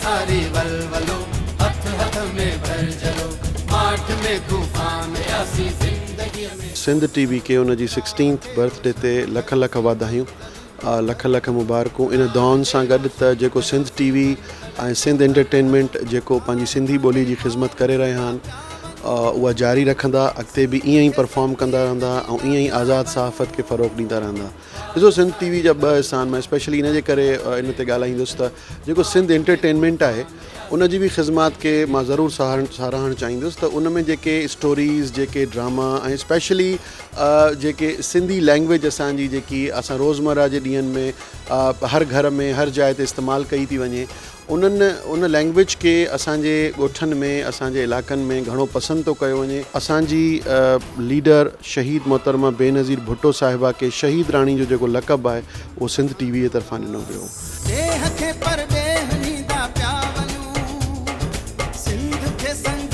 ساري ولولو، هٿ هٿ ۾ ڀرجهلو، ماٺ ۾ طوفان آياسين زندگيء ۾. سنڌ ٽي وي کي ان جي سڪسٽينٿ برٿ ڊي تي لک لک واڌايون لک لک مبارڪون ان دعائن سان گڏ ته جيڪو سنڌ ٽي وي ۽ سنڌ انٽرٽينمينٽ جيڪو پنهنجي سنڌي ٻولي جي خذمت ڪري رهيا آهن اها جاري رکندا اڳتي به ائين ئي پرفارم ڪندا رهندا ۽ ائين ئي آزاد صحافت کي فروغ ڏيندا رهندا ڏسو سنڌ ٽي وي جا ٻه حصا آهن مان اسپيشلي ان جي ڪري ان تي ڳالهائيندس ته جيڪو سنڌ انٽرٽينمينٽ آهي ان جي به خدمات کي مان ضرور ساراهڻ چاهيندس ته ان ۾ جيڪي اسٽوريز جيڪي ڊراما ۽ اسپيشلي جيڪي سنڌي لينگويج اسان جي جيڪي اسان روزمره جي ڏينهن ۾ هر گهر ۾ هر جاء تي استعمال ڪئي ٿي وڃي انهن ان لينگويج کي اسان جي ڳوٺن ۾ اسان جي علائقن ۾ گهڻو پسند ٿو ڪيو وڃي. اسان جي ليڊر شهيد محترمه بينظير ڀٽو صاحبه کي شهيد راڻي جو جيڪو لقب آهي اهو سنڌ ٽي وي جي طرفان ڏنو ويو. ڏيهه کي پرڏيهه نيندا پيا وڃون، سنڌ کي سنگ.